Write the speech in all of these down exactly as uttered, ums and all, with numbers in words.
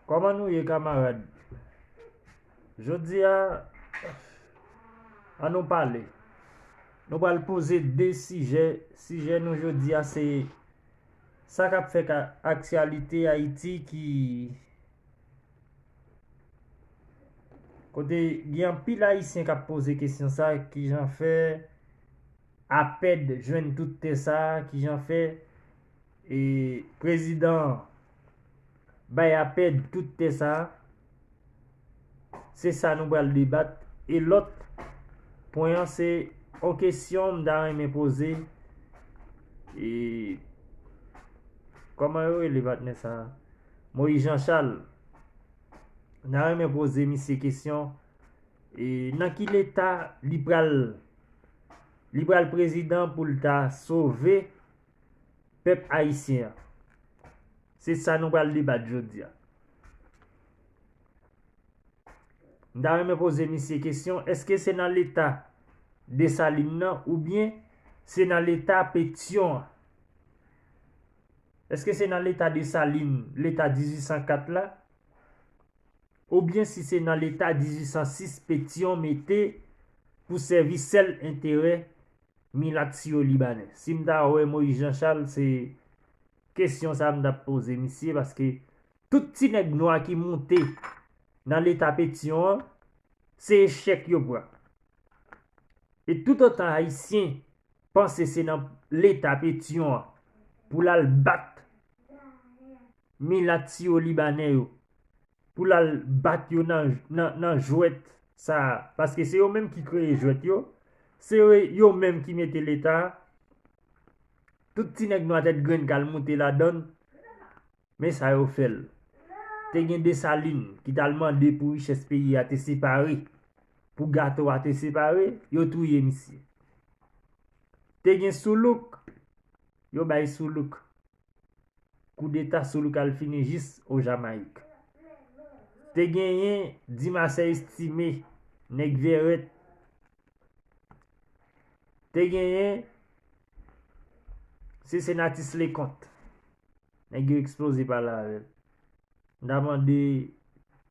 Kòman nou ye, kamarad? Jodi a, ann nou pale. Nou pral poze de sijè. Sijè nou jodi a, se sa k ap fè ka aktyalite Ayiti, ki kote gen anpil Ayisyen k ap poze kesyon sa, kijan fè APED jwenn tout tè sa, kijan fè e prezidan an bay APED tout tè sa a. Se sa nou pral debat. E lòt pwen an, se yon kesyon m ta renmen poze. E kòman yo rele patnè sa a? Moïse Jean Charles. M ta renmen poze misye kesyon. E nan ki leta li pral, li pral prezidan pou l ta sove pèp ayisyen an? Se sa nou pral debat jodi a. M ta renmen poze misye kesyon, èske se nan leta Desalin nan oubyen se nan leta Petyon an? Èske se nan leta Desalin, leta dizuit san kat la? Oubyen si se nan leta dizuit san sis Petyon mete pou sèvi sèl enterè milat siyo libanè? Si m ta wè Moïse Jean Charles, se kesyon sa a m t ap poze misye, paske tout ti nèg nwa ki moute nan leta Petyon an, se echèk yo pran. E toutotan Ayisyen panse se nan leta Petyon an pou l al bat milat siyo libanè yo, pou l al bat yo nan, nan, nan jwèt sa a, paske se yo menm ki kreye jwèt yo, se yo menm ki mete leta a. Tout ti nèg nwa tèt grenn k al moute ladan l, men sa yo fè l. Te gen Desalin ki t al mande pou richès peyi a te separe, pou gato a te separe, yo touye misye. Te gen Soulouk, yo bay Soulouk koudeta, Soulouk al fini jis o Jamayik. Te genyen Dimasè Estime, nèg Vèrèt. Te genyen Cincinnatus Leconte. Nèg yo eksploze pale avè l. M ta mande,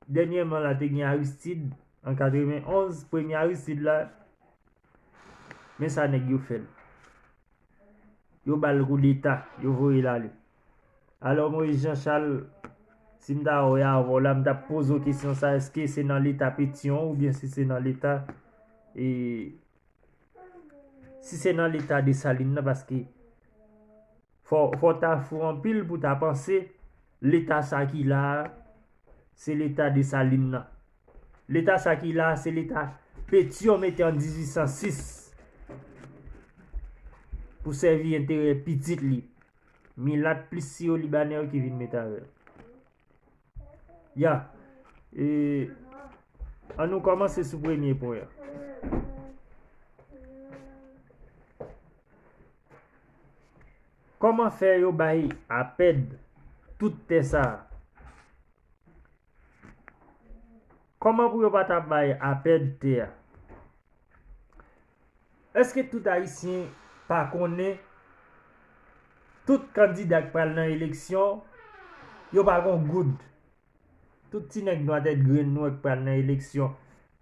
dènyèman la, te gen Aristide an katrevenonz, premye Aristide la, men sa nèg yo fè l. Yo ba l koudeta, yo voye l ale. Alò, Moïse Jean Charles, si m ta wè avè w la, m t ap poze w kesyon sa, èske se nan leta Petyon oubyen si se nan leta, e, si se nan leta Desalin nan, paske fò, fò w ta fou anpil pou w ta panse leta sa ki la a, se leta Desalin nan. Leta sa ki la a, se leta Petyon mete an dizuit san sis pou sèvi enterè pitit li, milat plis siyo libanè yo ki vin mete avè l. Ya. E, ann nou kòmanse sou premye pwen an. Kòman fè yo bay APED tout tè sa a? Kòman pou yo pa ta bay APED tè a? Èske tout Ayisyen pa konnen tout kandida k pral nan eleksyon, yo pa gon goud? Tout ti nèg nwa tèt grenn nwè k pral nan eleksyon,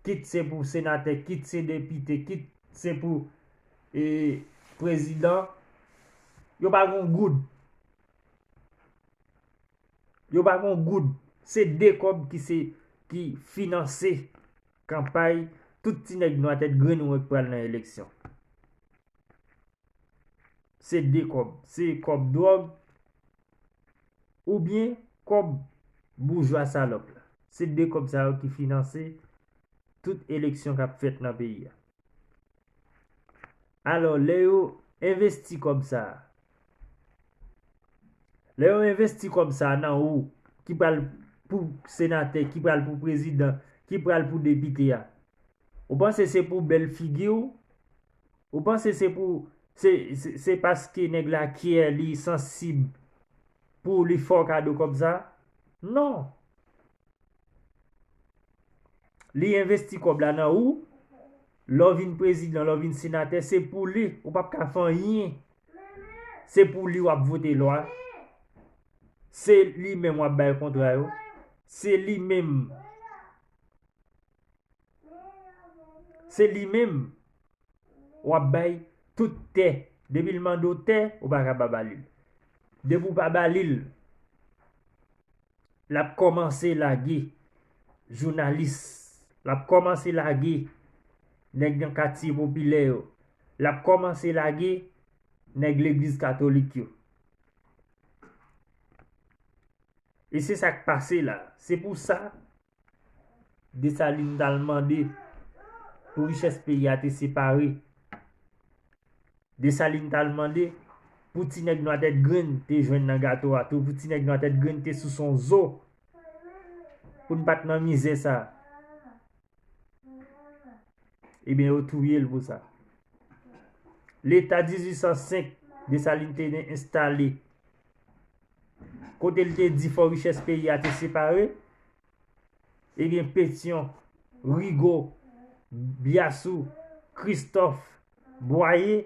kit se pou senatè, kit se depite, kit se pou, e, prezidan, yo pa gon goud. Yo pa gon goud. Se de kòb ki se, ki finanse kanpay tout ti nèg nwa tèt grenn nwè k pral nan eleksyon. Se de kòb. Se kòb dwòg oubyen kòb boujwa salòp la. Se de kòb sa yo ki finanse tout eleksyon k ap fèt nan peyi a. Alò, lè yo envesti kòb sa a, lè yo envesti kòb sa a nan ou, ki pral pou senatè, ki pral pou prezidan, ki pral pou depite a, ou panse se pou bèl figi w? Ou panse se pou, se, se, se paske nèg la kyè, li sansib pou li fè w kado kòb sa? Non. Li envesti kòb la nan ou. Lè w vin prezidan, lè w vin senatè, se pou li. Ou p ap ka fè anyen. Se pou li w ap vote lwa. Se li menm w ap bay kontra yo. Se li menm. Se li menm. W ap bay tout tè. Depi l mande w tè, ou pa ka pa ba li l. Depi w pa ba li l, l ap kòmanse lage jounalis. L ap kòmanse lage nèg nan katye popilè yo. L ap kòmanse lage nèg legliz katolik yo. E se sa k pase la. Se pou sa, Desalin t al mande pou richès peyi a te separe. Desalin t al mande pou ti nèg nwa tèt grenn te jwenn nan gato a tou, pou ti nèg nwa tèt grenn te sou son zo, pou n pa t nan mizè sa. Ebyen, yo touye l pou sa. Leta dizuit san senk, Desalin te enstale, kote l te di fò richès peyi a te separe, ebyen, Petyon, Rigo, Byasou, Kristòf, Bwaye,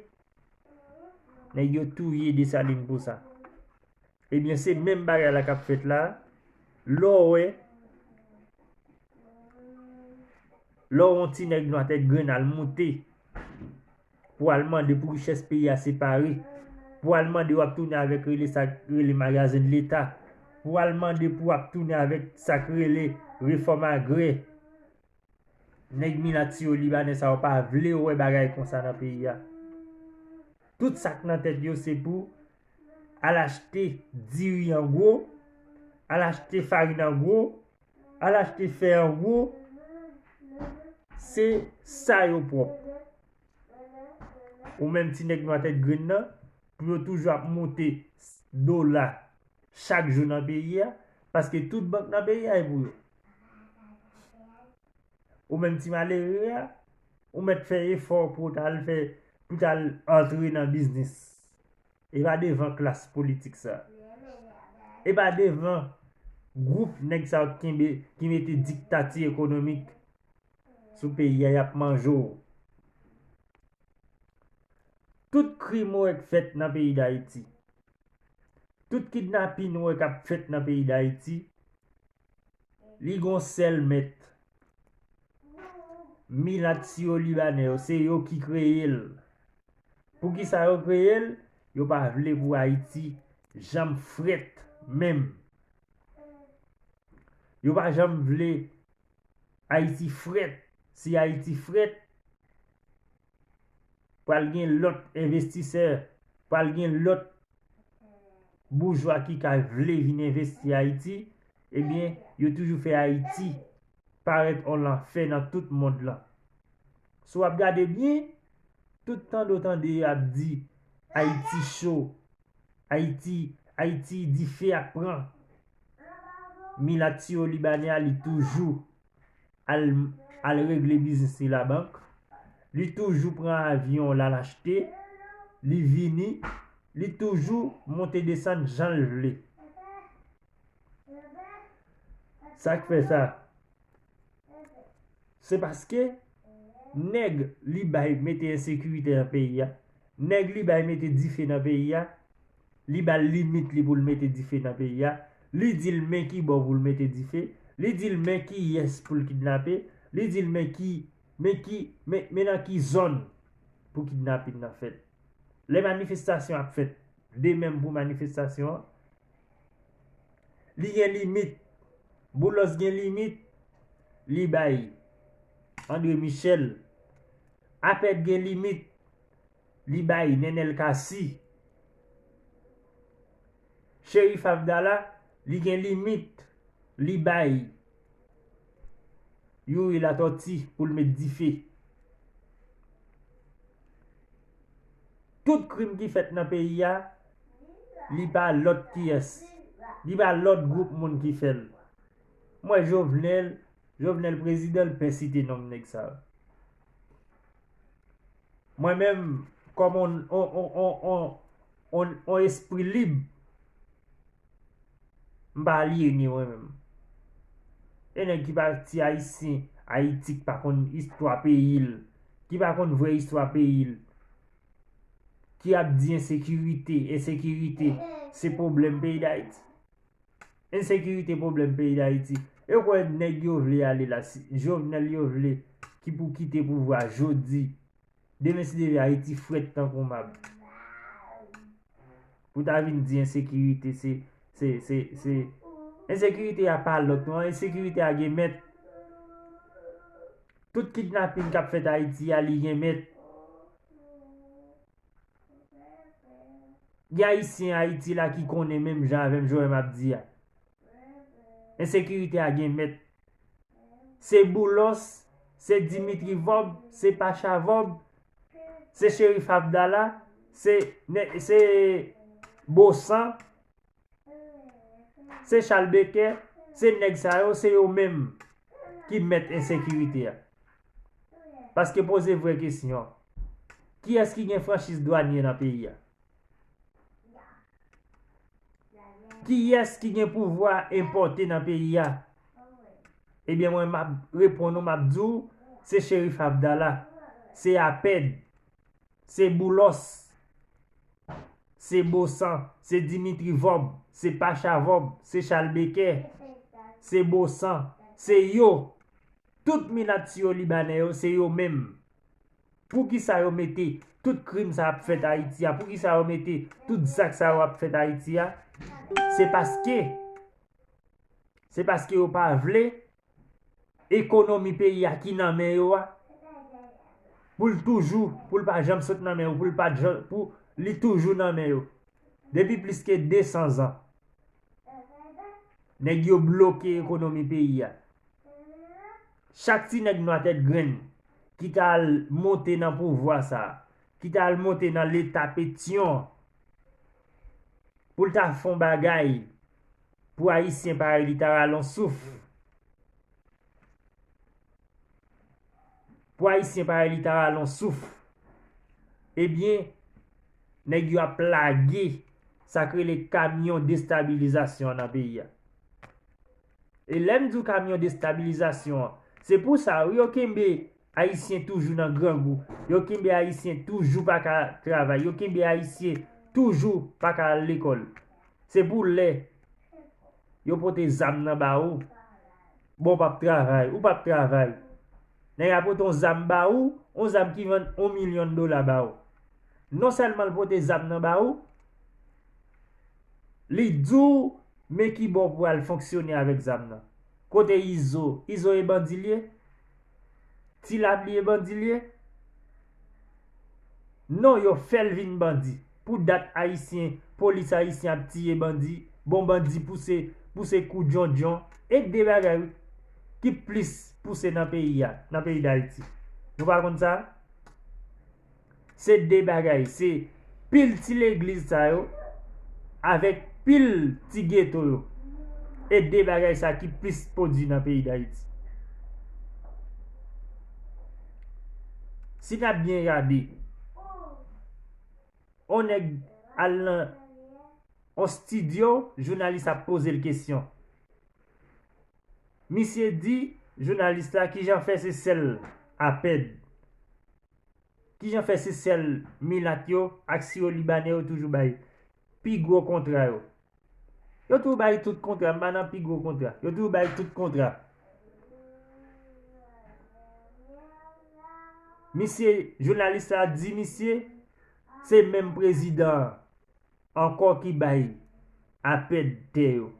nèg yo touye Desalin pou sa. Ebyen, se menm bagay la k ap fèt la. Lè w wè, lè w wè yon ti nèg nwa tèt grenn al moute pou al mande pou richès peyi a separe, pou al mande w ap tounen avèk rele sa k rele magazen de leta, pou al mande pou w ap tounen avèk sa k rele refòm agrè. Nèg milat siyo libanè sa yo pa vle wè bagay konsa nan peyi a. Tout sa k nan tèt yo se pou al achte diri an gwo, al achte farin an gwo, al achte fè an gwo. Se sa yo pwòp. Ou menm ti nèg nwa tèt grenn nan, pou yo toujou ap moute dola chak jou nan peyi a, paske tout bank nan peyi a e pou yo. Ou menm ti malere a, ou mèt fè efò pou w t al fè, pou w t al antre nan biznis. E pa devan klas politik sa. E pa devan gwoup nèg sa yo ki kenbe, ki mete diktati ekonomik sou peyi a, y ap manje w. Tout krim ou wè k fèt nan peyi Dayiti, tout kidnapin ou wè k ap fèt nan peyi Dayiti, li gon sèl mèt. Milat siyo libanè yo, se yo ki kreye l. Poukisa yo kreye l? Yo pa vle pou Ayiti janm frèt menm. Yo pa janm vle Ayiti frèt. Si Ayiti frèt, pral gen lòt envestisè, pral gen lòt boujwa ki ka vle vin envesti Ayiti, ebyen, yo toujou fè Ayiti parèt on lanfè nan tout mond lan. Si w ap gade byen, tout tande w tande y ap di Ayiti cho, Ayiti, Ayiti dife ap pran. Milat siyo libanè a, li toujou al, al regle biznis li labank. Li toujou pran avyon l al achte. Li vini, li toujou monte desann jan l vle. Sa k fè sa? Se paske nèg li bay mete ensekirite nan peyi a, nèg li bay mete dife nan peyi a, li ba l limit li pou l mete dife nan peyi a, li di l men ki bò pou l mete dife, li di l men kiyès pou l kidnape, li di l men ki, men ki, men, men nan ki zòn pou kidnapin nan fèt. Lè manifestasyon ap fèt, de menm pou manifestasyon an, li gen limit. Boulos gen limit, li bay André Michel. Apèd gen limit, li bay Nenel Cassy. Cherif Abdallah, li gen limit, li bay Youri Latortue pou l met dife. Tout krim ki fèt nan peyi a, li pa lòt kiyès. Li pa lòt gwoup moun ki fè l. M wè Jovenel, Jovenel prezidan, l pè site non nèg sa yo. Mwen menm, kòm on, on, on, on, on, on, on espri lib, m pa alyene mwen menm. E nèg ki pa ti ayisyen, Ayiti, ki pa konn istwa peyi l, ki pa konn vrè istwa peyi l, ki ap di ensekirite, ensekirite, se pwoblèm peyi Dayiti. Ensekirite pwoblèm peyi Dayiti. E kwè nèg yo vle ale la, si Jovenel yo vle ki pou kite pouvwa jodi. Demen si Dye vle Ayiti frèt tankou mab. Pou ta vin di ensekirite se, se, se, se, ensekirite a pa lòt non, ensekirite a gen mèt. Tout kidnapin k ap fèt Ayiti a, li gen mèt. Gen Ayisyen Ayiti la ki konnen menm jan avè m jan m ap di a. Ensekirite a gen mèt. Se Boulos, se Dimitri Vòb, se Pacha Vòb, se Cherif Abdallah, se, se Bosan, se Charles Becker, se nèg sa yo, se yo menm ki mèt ensekirite a. Paske poze vrè kesyon, kiyès ki gen franchiz dwanye nan peyi a? Kiyès ki gen pouvwa enpòte nan peyi a? Ebyen, mwen, m ap reponn ou, m ap di w, se Cherif Abdallah, se APED, se Boulos, se Bosan, se Dimitri Vòb, se Pacha Vòb, se Charles Becker, se Bosan, se yo. Tout milat siyolibanè yo, se yo menm. Poukisa yo mete tout krim sa ap fèt Ayiti a? Poukisa yo mete tout zak sa yo ap fèt Ayiti a? Se paske, se paske yo pa vle ekonomi peyi a ki nan men yo a, pou l toujou, pou l pa janm sot nan men yo, pou l pa janm, pou li toujou nan men yo. Depi plis ke de san zan, nèg yo bloke ekonomi peyi a. Chak ti nèg nwa tèt grenn ki ta al monte nan pouvwa sa, ki ta al monte nan leta Petyon, pou l ta fè yon bagay pou Ayisyen parèy li ta rale yon souf. Pou Ayisyen parèy li ta rale yon souf. Ebyen, nèg yo ap lage sa k rele kamyon destabilizasyon an nan peyi a. E lè m di w kamyon destabilizasyon an, se pou sa wi yo kenbe Ayisyen toujou nan grangou. Yo kenbe Ayisyen toujou pa ka travay. Yo kenbe Ayisyen toujou pa ka al lekòl. Se pou lè yo pote zam nan ba ou, bon, w p ap travay, ou p ap travay. Nèg la pote yon zam ba ou, yon zam ki vann yon milyon dola ba ou. Non sèlman l pote zam nan ba ou, li di w men ki bò pou al fonksyone avèk zam nan. Kote Izo? Izo e bandi l ye? Ti Lab li e bandi l ye? Non, yo fè l vin bandi. Pou dat Ayisyen, polis ayisyen ap tiye bandi, bon bandi pouse, pouse kou djondjon, e de bagay wi, ki plis pouse nan peyi a, nan peyi Dayiti. Nou pa konn sa? Se de bagay, se pil ti legliz sa yo avèk pil ti geto yo. E de bagay sa ki plis pwodui nan peyi Dayiti. Si n ap byen gade, on nèg al nan on estidyo, jounalis ap poze l kesyon. Misye di jounalis la kijan fè se sèl APED, kijan fè se sèl milat yo ak siyolibanè yo toujou bay pi gwo kontra yo. Yo toujou bay tout kontra, m pa nan pi gwo kontra. Yo toujou bay tout kontra. Misye, jounalis la di misye, se menm prezidan an ankò ki bay APED tè yo.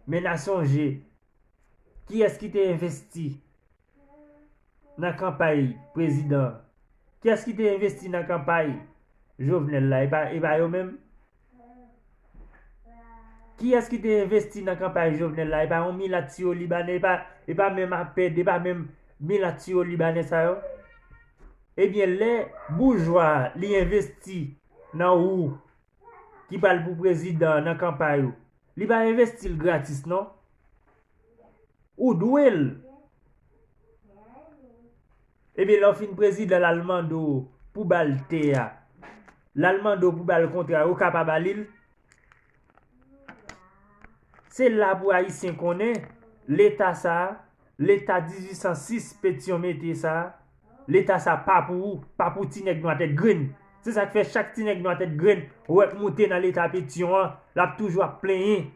Men n a sonje, kiyès ki te envesti nan kanpay prezidan? Kiyès ki te envesti nan kanpay Jovenel la? E pa, e pa yo menm? Kiyès ki te envesti nan kanpay Jovenel la? E pa yon milat siyolibanè, e pa, e pa menm APED, e pa menm milat siyolibanè sa yo? Ebyen, lè boujwa a, li envesti nan ou, ki pral pou prezidan nan kanpay ou, li pa envesti l gratis non. Ou dwe l. Ebyen, lè w fin prezidan, l al mande w pou ba l tè a. L al mande w pou ba l kontra, ou ka pa ba li l. Se la pou Ayisyen konnen, leta sa a, leta dizuit san sis Petyon mete sa a, leta sa a pa pou ou, pa pou ti nèg nwa tèt grenn. Se sa k fè chak ti nèg nwa tèt grenn ou wè k moute nan leta Petyon an, l ap toujou ap plenyen.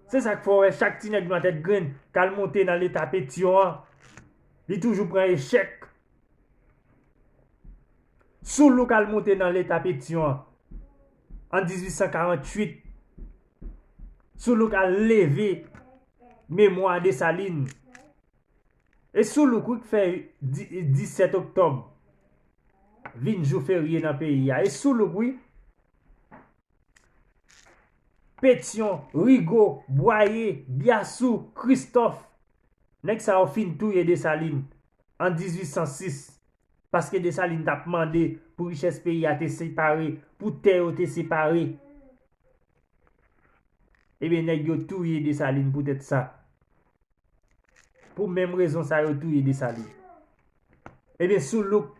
Se sa k fè w wè chak ti nèg nwa tèt grenn k al moute nan leta Petyon an, li toujou pran echèk. Soulouk al moute nan leta Petyon an an dizuit san karanntuit. Soulouk al leve memwa Desalin. E Soulouk wi k fè di- disèt oktòb vin jou ferye nan peyi a. E Soulouk wi. Petyon, Rigo, Bwaye, Byasou, Kristòf. Nèg sa yo fin touye Desalin an dizuit san sis. Paske Desalin t ap mande pou richès peyi a te separe, pou tè yo te separe. Ebyen, nèg yo touye Desalin poutèt sa. Pou menm rezon sa yo touye Desalin. Ebyen, Soulouk,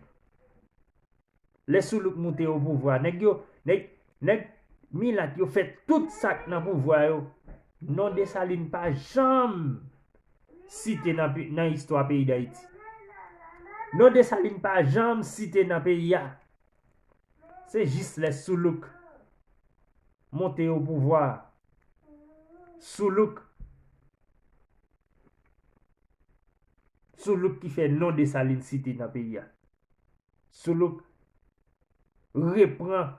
lè Soulouk moute o pouvwa, nèg yo, nèg, nèg milat yo fè tout sa k nan pouvwa yo. Non Desalin pa janm site nan, pe- nan istwa peyi Dayiti. Non Desalin pa janm site nan peyi a. Se jis lè Soulouk monte o pouvwa. Soulouk. Soulouk ki fè non Desalin site nan peyi a. Soulouk repran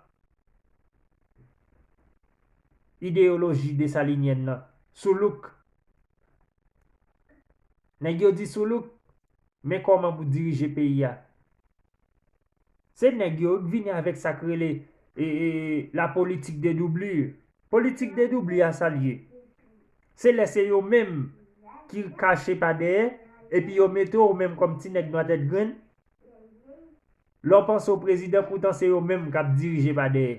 ideyoloji desalinyèn nan. Soulouk. Nèg yo di Soulouk, men kòman pou dirije peyi a. Se nèg yo k vini avèk sa k rele e, e, la politique de doublure. Politique de doublure a sa l ye? Se lè se yo menm ki kache pa dèyè, epi yo mete w menm kòm ti nèg nwa tèt grenn. Lè w panse w prezidan, poutan se yo menm k ap dirije pa dèyè.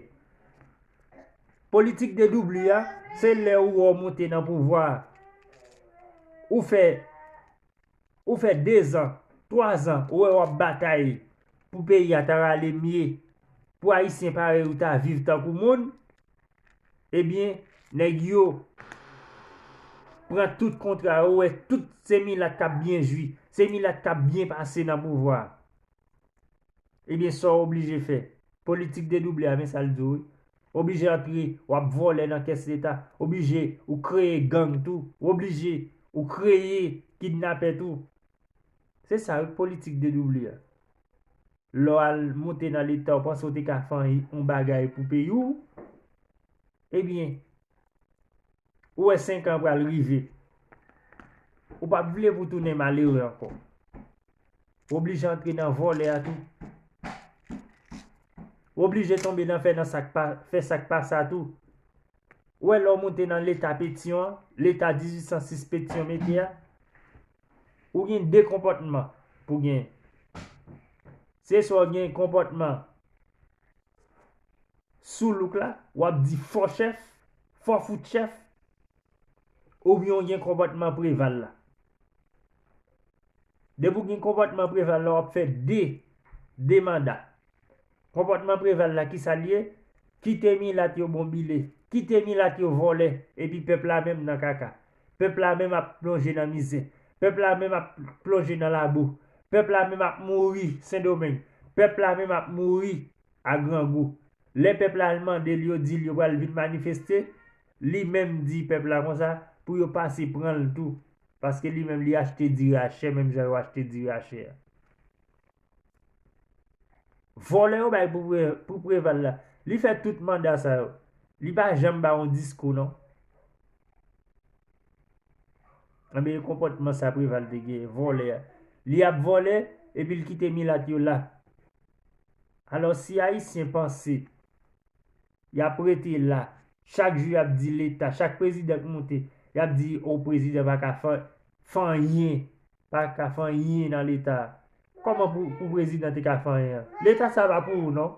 Politique de doublure a, se lè ou wè w monte nan pouvwa a. Ou fè Ou fè dezan, twazan, ou wè w ap batay pou peyi a ta rale mye, pou Ayisyen parèy ou ta viv tankou moun, ebyen, nèg yo pran tout kontra yo, ou wè tout se milat k ap byen jwi, se milat k ap byen pase nan pouvwa a. Ebyen, sa w oblije fè. Politik dedouble a, men sa l di w wi. Oblije antre, w ap vòlè nan kès leta. Oblije, ou kreye gang tou. Oblije, ou kreye kidnapè tou. Se sa wi, politik dedouble a. Lè w al monte nan leta, w panse w te ka fè yon bagay pou peyi w? Ebyen, ou wè senk an pral rive. Ou p ap vle pou tounen malere ankò. Ou oblije antre nan vòlè a tou. Ou oblije tonbe nan fè nan sa k pa, fè sa k pa sa tou. Ou wè lè w monte nan leta Petyon an, leta dizuit san sis Petyon mete a, ou gen de konpòtman pou gen. Se swa w gen konpòtman Soulouk la, w ap di fò chèf, fò fout chèf, oubyen w gen konpòtman Preval la. Depi w gen konpòtman Preval la, w ap fè de, de manda. Konpòtman Preval la, kisa l ye? Kite milat yo bonbile, kite milat yo vòlè, epi pèp la menm nan kaka. Pèp la menm ap plonje nan mizè. Pèp la menm ap plonje nan labou. Pèp la menm ap mouri Sendomeng. Pèp la menm ap mouri a grangou. Lè pèp la al mande l, yo di l yo pral vin manifeste, li menm di pèp la konsa pou yo pase pran l tou, paske li menm li achte diri a chè, menm jan yo achte diri a chè a. Vòlè yo bay pou Pre-, pou Preval la. Li fè tout manda sa yo. Li pa janm ba yon diskou non. Ebyen, e konpòtman sa Preval te genyen, vòlè a. Li ap vòlè, epi l kite milat yo la. Alò, si Ayisyen panse y ap rete la, chak jou y ap di leta, chak prezidan k monte, y ap di, o, prezidan pa ka fè, fè anyen, pa ka fè anyen nan leta a. Kòman pou, pou prezidan te ka fè anyen an? Leta sa pa pou ou non.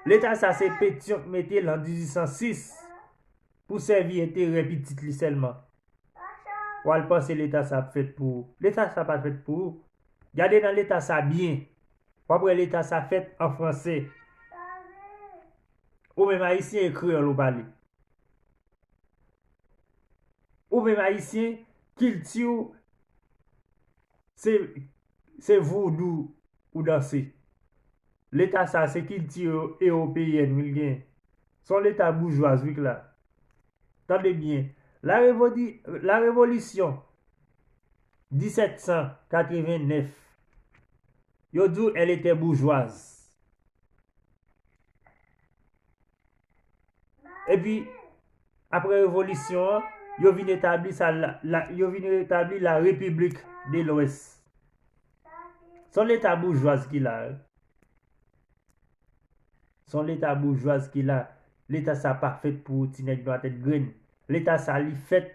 Leta sa se Petyon k mete l an dizuit san sis pou sèvi enterè pitit li sèlman. W al panse leta sa ap fèt pou ou. Leta sa pa fèt pou ou. Gade nan leta sa byen. W ap wè leta sa fèt an franse. Ou menm ayisyen e kreyòl ou pale. Ou menm ayisyen, kilti w se, se vodou, ou danse. Leta sa se kilti ewopeyèn wi l gen. Se yon leta boujwaz wi k la. Tande byen. La revoli, la revolisyon disèt san katreven nèf, yo di w elle était bourgeoise. Epi, apre revolisyon an, yo vin etabli sa la, la, yo vin etabli la République de l'Ouest. Se yon leta boujwaz ki la wi. Se yon leta boujwaz ki la. Leta sa pa fèt pou ti nèg nwa tèt grenn. Leta sa li fèt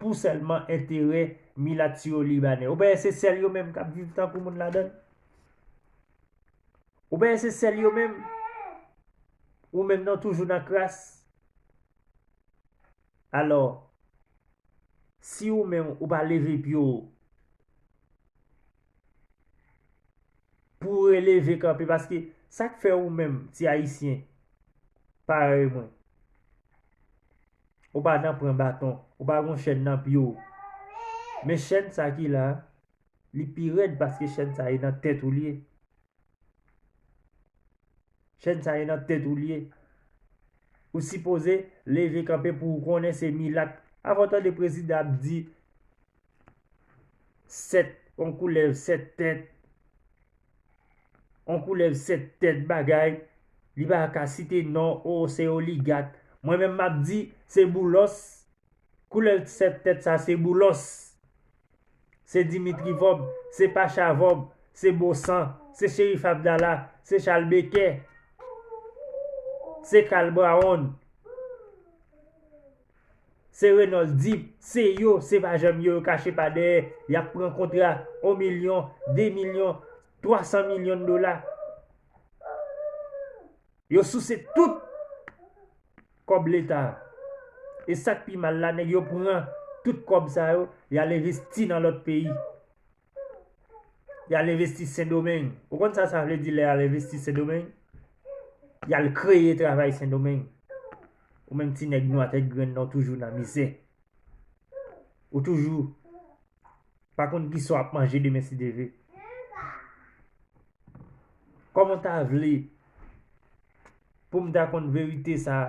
pou sèlman enterè milat siwo libanè. Ou pa wè se sèl yo menm k ap viv tankou moun ladan l? Ou pa wè se sèl yo menm? Ou menm nan toujou nan kras? Alò, si ou menm ou pa leve pye w pou w releve kanpe, paske sa k fè ou menm, ti ayisyen parèy mwen, ou pa nan pran baton, ou pa gon chèn nan pye w. Men chèn sa ki la, li pi rèd paske chèn sa e nan tèt ou l ye. Chèn sa e nan tèt ou l ye. Ou sipoze leve kanpe pou ou konnen se milat. Avan w tande prezidan ap di sèt, yon koulèv sèt tèt, yon koulèv sèt tèt bagay, li pa ka site non, o, se oligak. Mwen menm m ap di se Boulos. Koulèv sèt tèt sa se Boulos, se Dimitri Vòb, se Pacha Vòb, se Bosan, se Cherif Abdallah, se Chal Bekè, se Kal Brawon, se Renold Dip, se yo, se pa janm yo, yo kache pa dèyè, y ap pran kontra yon milyon, de milyon, twa san milyon dola. Yo souse tout kòb leta a. E sa k pi mal la, nèg yo pran tout kòb sa yo, y al envesti nan lòt peyi. Y al envesti Sendomeng. Ou konn sa sa vle di lè y al envesti Sendomeng? Y al kreye travay Sendomeng. Ou menm ti nèg nwa tèt grenn nan, ou toujou nan mizè. Ou toujou pa konn kisa w ap manje demen si Dye vle. Kòman w ta vle pou m ta konn verite sa,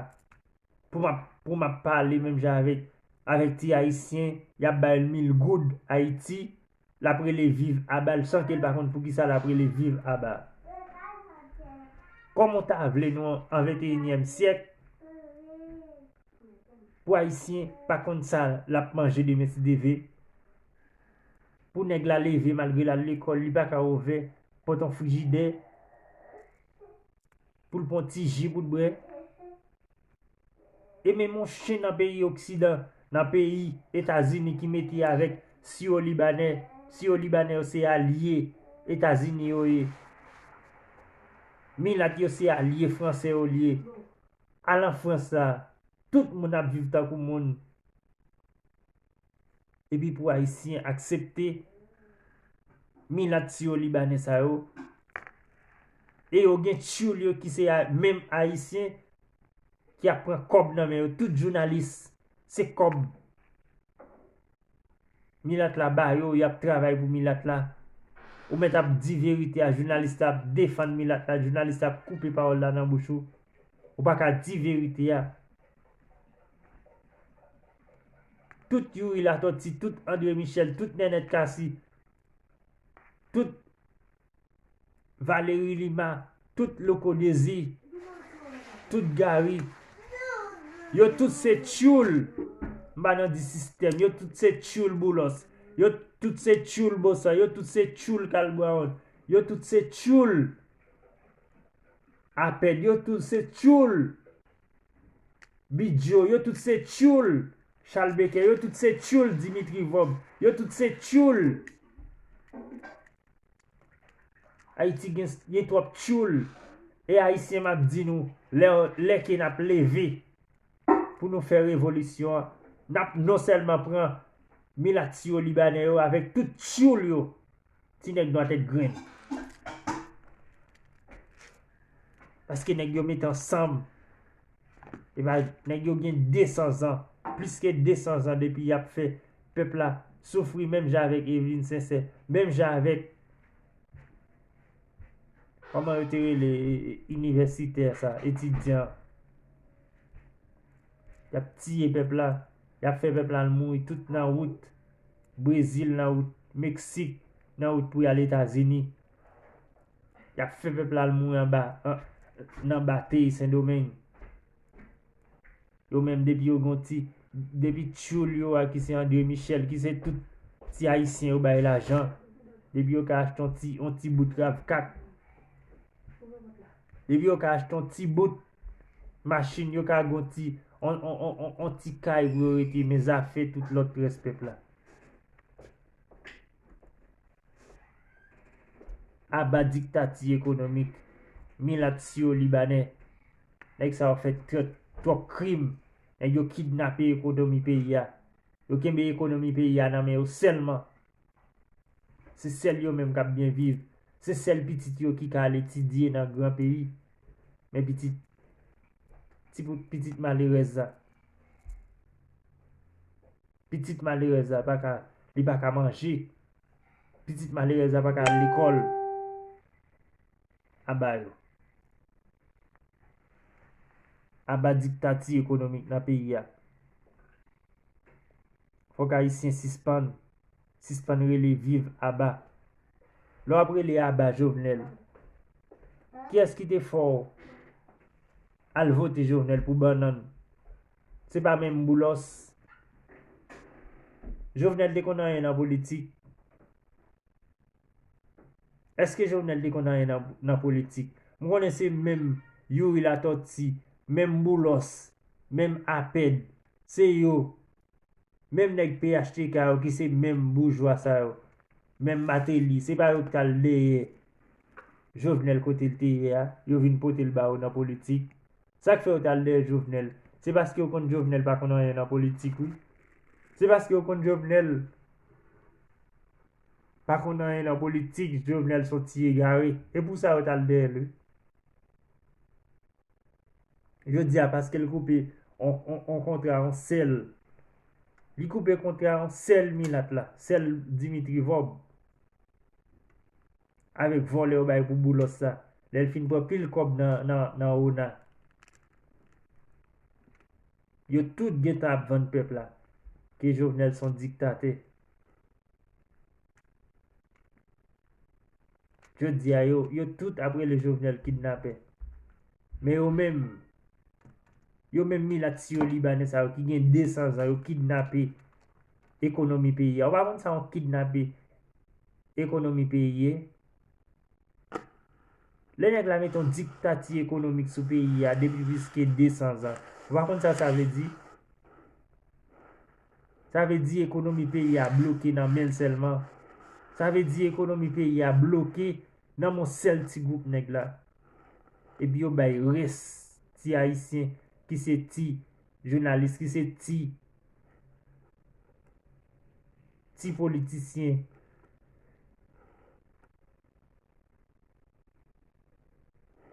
pou m ap, pou m ap pale menm jan avèk, avèk ti ayisyen, y ap ba l mil goud Ayiti, l ap rele viv aba l san ke l pa konn poukisa l ap rele viv aba. Kòman w ta vle nou an venteyinyèm syèk pou ayisyen pa konn sa l ap manje demen si Dye vle? Pou nèg la leve malgre l al lekòl, li pa ka ouvè pòt yon frijidè pou l pran ti ji pou l bwè. E menm yon chen nan peyi oksidan, nan peyi Etazini ki mete avèk siwo libanè, siwo libanè yo se alye Etazini yo ye. Milat yo se alye fransè yo l ye. Al an Frans la, tout moun ap viv tankou moun. Epi pou ayisyen aksepte milat siwo libanè sa yo, e yo gen tchoul yo ki se a-, menm ayisyen ki ap pran kòb nan men yo, tout jounalis, se kòb milat la ba yo, y ap travay pou milat la. Ou mèt ap di verite a, jounalis la ap defann milat la, jounalis la ap koupe pawòl la nan bouch ou. Ou pa ka di verite a. Tout Youri Latortue, tout André Michel, tout Nènèt Cassy, tout Valéry Lima, tout Louko Désir, tout Gary, yo tout se tchoul. M pa nan di sistèm, yo tout se tchoul Boulos. Yo tout se tchoul Bosan, yo tout se tchoul Kal Brawon. Yo tout se tchoul Apèd, yo tout se tchoul Bidjo, yo tout se tchoul Chal Bekè, yo tout se tchoul Dimitri Vòb, yo tout se tchoul. Ayiti gen, gen twòp tchoul. E ayisyen, m ap di nou, lè, lè ke n ap leve pou nou fè revolisyon an, n ap non sèlman pran milat siwo libanè yo avèk tout tchoul yo, ti nèg nwa tèt grenn. Paske nèg yo met ansanm. Epa, nèg yo gen de san zan, plis ke de san zan depi y ap fè pèp la soufri menm jan avèk Eveline Sincère, menm jan avèk Kòman yo te rele, e, e, inivèsitè sa, etidyan? Y ap tiye pèp la, y ap fè pèp la al mouri tout nan wout. Brezil nan wout, Meksik nan wout pou y al Etazini. Y ap fè pèp la al mouri anba, an, nan batey Sendomeng. Yo menm, depi yo gon ti, depi tchoul yo a, ki se André Michel, ki se tout ti ayisyen yo bay lajan. Depi yo ka achte yon ti, yon ti bout Rav kat. Depi yo ka achte yon ti bout machin, yo ka gon ti, on, on, on, on, on ti kay pou yo rete, men zafè tout lòt rès pèp la. Aba diktati ekonomik milat siyo libanè. Nèg sa yo fè twòp, twòp krim. Nèg yo kidnape ekonomi peyi a. Yo kenbe ekonomi peyi a nan men yo sèlman. Se sèl yo menm k ap byen viv. Se sèl pitit yo ki ka al etidye nan gran peyi. Men pitit, ti pou, pitit malerèz la. Pitit malerèz la pa ka, li pa ka manje. Pitit malerèz la pa ka al lekòl. Aba yo. Aba diktati ekonomik nan peyi a. Fòk Ayisyen sispann, sispann rele viv aba. Lè w ap rele aba Jovenel, kiyès ki te fè w al vote Jovenel pou bannann? Se pa menm Boulos? Jovenel te konn anyen nan politik? Èske Jovenel te konn anyen nan, nan politik? M konnen se menm Youri Latortue, menm Boulos, menm Apèd, se yo, menm nèg P H T K yo ki se menm boujwa sa yo, menm Martelly, se pa yo ki t al dèyè Jovenel kote l te ye a, yo vin pote l ba yo nan politik. Sa k fè yo t al dèyè Jovenel? Se paske yo konn Jovenel pa konn anyen nan politik, wi. Se paske yo konn Jovenel pa konn anyen nan politik, Jovenel se yon ti egare. E pou sa yo t al dèyè l, wi. Jodi a, paske l koupe on, on, on kontra, on sèl. Li koupe kontra on sèl milat la, sèl Dimitri Vorbe. Avèk vòlè yo bay pou Boulos sa. Lè l fin pran pil kòb nan, nan, nan ona. Yo tout gentan ap vann pèp la. Ke Jovenel se yon diktatè. Jodi a, yo, yo tout ap rele Jovenel kidnapè. Men yo menm, yo menm milat siyo libanè sa yo ki gen de san zan, yo kidnape ekonomi peyi a. Ou pa konn sa yon kidnape ekonomi peyi ye? Lè nèg la mete yon diktati ekonomik sou peyi a depi plis ke de san zan, ou pa konn sa sa vle di? Sa vle di ekonomi peyi a bloke nan men l sèlman. Sa vle di ekonomi peyi a bloke nan men yon sèl ti gwoup nèg la. Epi yo bay rès ti ayisyen ki se ti jounalis, ki se ti, ti politisyen.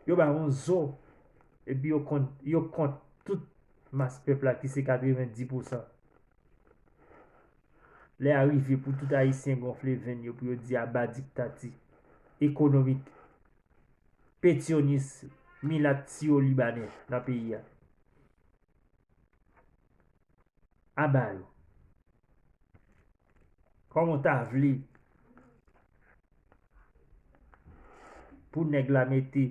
Yo ba yon zo, epi yo kont, yo kont tout mas pèp la ki se katrevenndis pousan. Lè a rive pou tout ayisyen gonfle venn yo pou yo di aba diktati ekonomik, petyonis, milat siyo libanè nan peyi a. Aba yo. Kòman w ta vle pou nèg la mete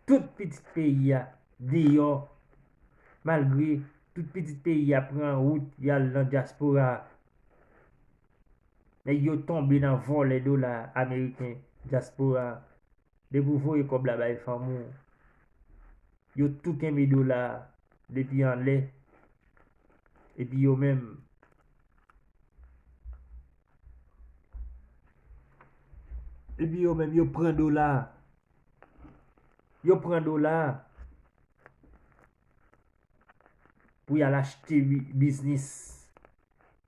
tout pitit peyi a deyò, malgre tout pitit peyi a pran wout y al nan dyaspora a? Nèg yo tonbe nan vòlè dola ameriken dyaspora a. Depi w voye kòb la bay fanmi w, yo tou kenbe dola a depi anlè. Epi yo menm, epi yo menm, yo pran dola a. Yo pran dola a pou y al achte bi-, biznis.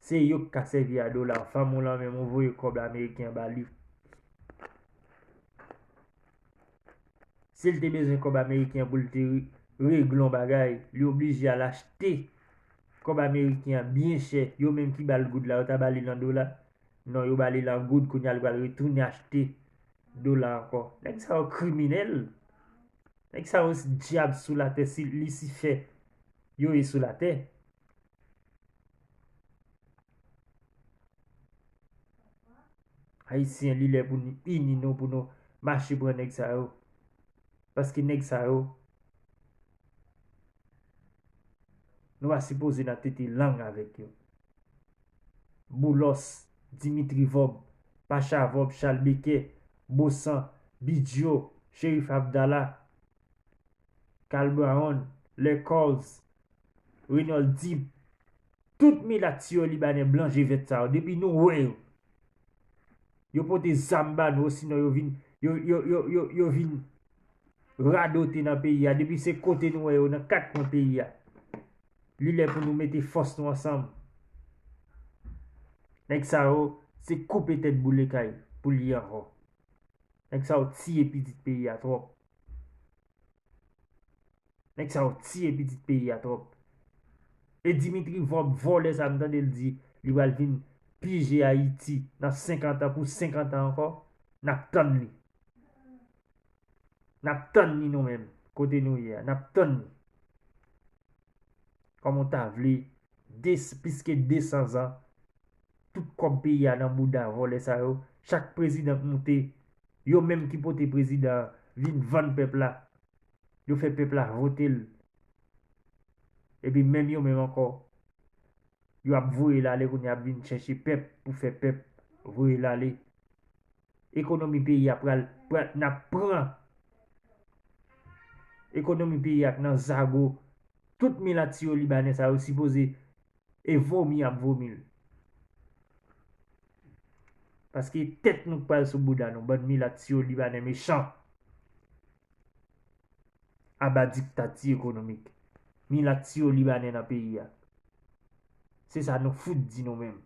Se yo k ka sèvi a dola. Fanmi w lan menm, ou voye kòb ameriken an ba li. Si l te bezwen kòb ameriken an pou l te re-, regle yon bagay, li oblije al achte kòb ameriken an byen chè. Yo menm ki ba l goud la, yo ta ba li l an dola? Non, yo ba li l an goud, kounye a l pral retounen achte dola ankò. Nèg sa yo kriminèl. Nèg sa yo dyab sou latè, si Lisifè yo ye sou latè. Ayisyen, li lè pou nou ini nou, pou nou mache pran nèg sa yo. Paske nèg sa yo, nou pa sipoze nan tete lang avèk yo. Boulos, Dimitri Vorbe, Pacha Vorbe, Charles Bequet, Bosan, Bidjo, Cherif Abdallah, Karl Brown, Lecause, Reynold Deep, tout milat siyo libanè blan je vèt sa yo, depi nou wè yo, yo pote zam ba nou, osinon yo vin, yo, yo, yo, yo, yo vin radote nan peyi a. Depi se kote nou wè yo, nan kat kwen peyi a, li lè pou nou mete fòs nou ansanm. Nèg sa yo, se koupe tèt boule kay pou li ankò. Nèg sa yo tiye pitit peyi a twòp. Nèg sa yo tiye pitit peyi a twòp. E Dimitri Vorbe, vòlè sa, m tande l di li pral vin pije Ayiti nan senkant an, pou senkant an ankò. N ap tann li. N ap tann li nou menm, kote nou ye a. N ap tann li. Kòman w ta vle, de, plis ke de san zan, tout kòb peyi a nan bouda vòlè sa yo. Chak prezidan k moute, yo menm ki pote prezidan an vin vann pèp la. Yo fè pèp la vote l. Epi menm yo menm ankò, yo ap voye l ale kounye a, ap vin chèche pèp pou fè pèp voye l ale. Ekonomi peyi a pral, pral, n ap pran ekonomi peyi a nan zago. Tout milat siyo libanè sa yo sipoze e vomi y ap vomi l. Paske tèt nou k pral sou bouda nou, bann milat siyo libanè mechan. Aba diktati ekonomik. Milat siyo libanè nan peyi a. Se sa nou fout di nou menm.